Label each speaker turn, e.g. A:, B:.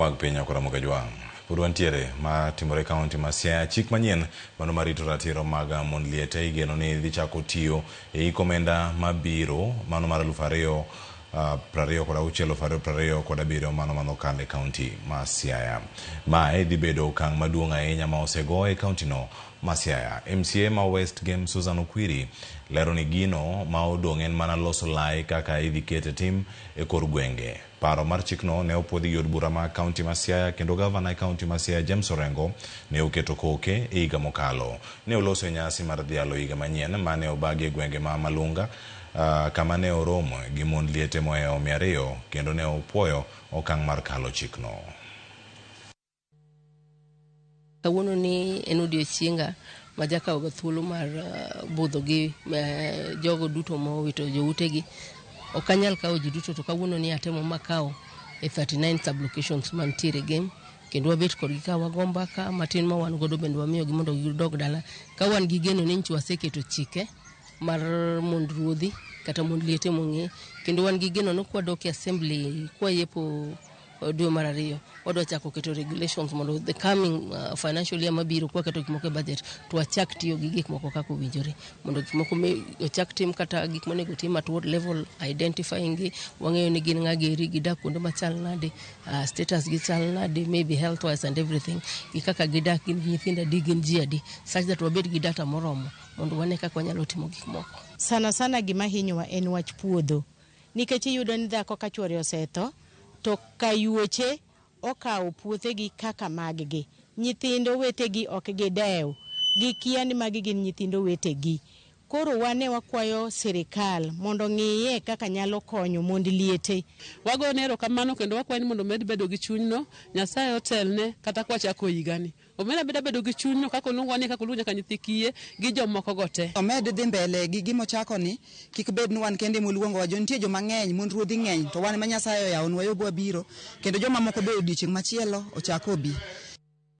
A: Mag piny ok Ramogi Jwang'. Pod wantiere ma timore e kaunti ma Siaya. Chik manyien mano marito ratiro mag mond liete igeno ni dhi chako tiyo e hik omenda mabiro mano mar 2026 2027 mano manokalo e kaunti ma Siaya. Mae dhi bedo okang' maduong' ahinya ma osego e kaunti no ma Siaya. MCA ma West Gem Susan Okwiri lero ni gino ma odong' en mana loso lai kaka idhi kete tim e kor gwenge. Paro mar chikno ne opuodhi gi od bura ma kaunti ma Siaya kendo gavana e kaunti ma Siaya James Orengo ne oketo koke e higa mokalo. Ne oloso e nyasi mar dhialo higa manyien mane obagi e gwenge ma Malunga kama ne oromo gi mond liete mohewo 200 kendo ne opuoyo okang' mar kalo chikno.
B: Kawuono ni en odiochienga ma jakawoga thuolo mar budho gi jogo duto mowito joutegi. Ok anyal kawo ji duto to kawuono ni atemo makawo e 39 sub-locations mantiere Gem kendo wabet kodgi ka wago mbaka matin ma wan godo bende wamiyogi mondo gidog dala ka wan gi geno ni nyicha waseketo chike mar mond ruodhi kata mond liete mong'e kendo wan gi geno ni kwadok e assembly kwayepo dwe mar ariyo wadwa chako keto regulations mondo the coming financial year mabiro kwaketo gik moko e budget to wachak tiyo gi gik moko kaka owinjore mondo gik moko ochak tim kata gik monego tim at ward level, identifying gi, wang'eyo ni gin ng'a geri, gidak kuonde machal nade, status gi chal nade, maybe health wise and everything, gi kaka gidak, gin gi nyithindo adi, gin ji adi, such that wabed gi data moromo mondo wane kaka wanyalo timo gik moko.
C: Sana sana gima hinyowa en wach puodho nikech iyudo ni dhako ka chuore osetho to kayuoche okawo puothegi kaka mag-gi. Nyithind owetegi ok gidew, gikia ni magi gin nyithind owetegi. Koro wan ne wakwayo sirikal mondo ong'iye kaka nyalo konyo mond liete.
D: Wagone erokamano kendo wakwaye ni mondo omed bedo gi chunyno, Nyasaye otelne kata kwachako higani. Omed abeda bedo gi chunyno kaka oluongowa ni kaka oluongo nyaka nyithi kiye gi jomoko go te.
E: Omed dhi mbele gi gima ochako ni, kik bed ni wan kende moluongowa, jo nitie joma ng'eny, mond ruodhi ng'eny, to wan ema Nyasaye oyawonwa yo bwabiro, kendo joma moko be odiochieng' machielo ochak obi.